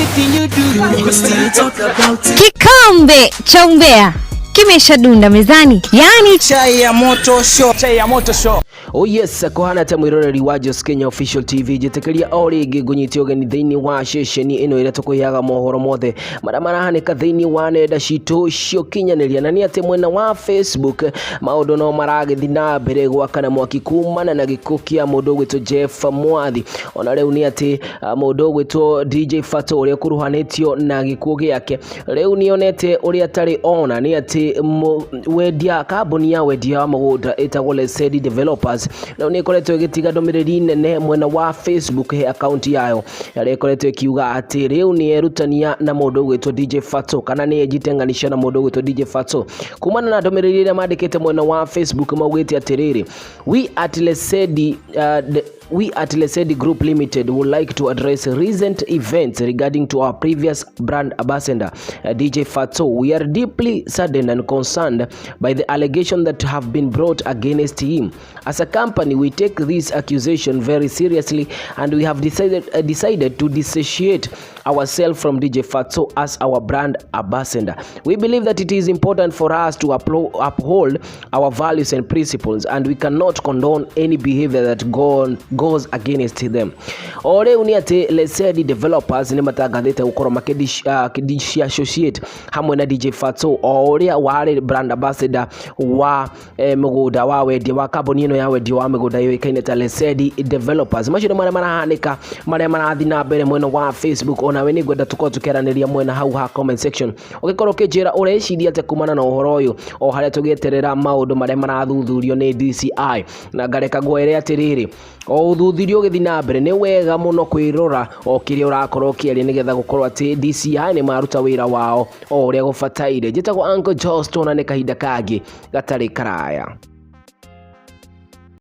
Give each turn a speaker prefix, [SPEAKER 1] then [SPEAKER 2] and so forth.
[SPEAKER 1] Anything you do, we go still talk about it.
[SPEAKER 2] Kikombe cha umbea kimeshadunda mezani, yaani
[SPEAKER 1] Chai ya moto show.
[SPEAKER 3] Chai ya moto show.
[SPEAKER 4] Oh yes, kuhana ta mwiroreri wa Jos Kenya Official TV, njĩtĩkĩria o rĩngĩ ngũnyite ũgeni thĩinĩ wa ceceni ĩno ĩrĩa tũkũheaga mohoro mothe marĩa marahanĩka thĩinĩ wa nenda citũ cia ũkinyanĩria. Na nĩ atĩ mwena wa Facebook maũndũ no maragĩthiĩ na mbere gwakana mwaki kumana na gĩkuũ kĩa mũndũ ũgwĩtwo Jeff Mwathi. Ona rĩu nĩ atĩ mũndũ ũgwĩtwo DJ Fatxo ũrĩa ũkuruhanĩtio na gĩkuũ gĩake rĩu nĩonete ũrĩa atarĩ ona nĩ atĩ wendia kambuni ya wendia wa mũgũnda ĩtagwo Lesedi Developers rĩu nĩ ĩkoretwo ĩgĩtiga ndũmĩrĩri nene mwena wa Facebook he akaunti yayo ĩrĩa ĩkoretwo ĩkiuga atĩ rĩu nĩ erutania na mũndũ ũgwĩtwo DJ Fatxo kana nĩ ejitenganisha na mũndũ ũgwĩtwo DJ Fatxo kumana na ndũmĩrĩri ĩrĩa mandĩkĩte mwena wa Facebook. Maugĩte atĩrĩrĩ, "We at Lesedi Group Limited would like to address recent events regarding to our previous brand ambassador, DJ Fatxo. We are deeply saddened and concerned by the allegation that have been brought against him. As a company, we take this accusation very seriously and we have decided to dissociate ourselves from DJ Fatxo as our brand ambassador. We believe that it is important for us to uphold our values and principles, and we cannot condone any behavior that goes against them." O rĩu nĩ atĩ Lesedi Developers nĩ matangathĩte gũkorwo makĩdisassociate hamwe na DJ Fatxo o ũrĩa warĩ brand ambassador wa mũgũnda wa wendia wa kambuni ĩno ya wendia wa mĩgũnda yũĩkaine ta Lesedi Developers. Macio nĩ marĩa marahanĩka, marĩa marathiĩ na mbere mwena wa Facebook. Onawe nĩ ngwenda tũkorwo tũkĩaranĩria mwena hau ha comment section, ũgĩkorwo ũkĩnjĩra ũreciria atĩa kumana na ũhoro ũyũ, o harĩa tũgĩeterera maũndũ marĩa marathuthurio nĩ DCI. Na ngareka ngwĩre atĩrĩrĩ, o ũthuthuria ũgĩthiĩ na mbere, nĩ wega mũno kwĩrora o kĩrĩa ũrakorwo ũkĩaria, nĩgetha gũkorwo atĩ DCI nĩ maruta wĩra wao o ũrĩa gũbataire. Njĩtagwo Uncle Jos, tuonane kahinda kangĩ gatarĩ karaya.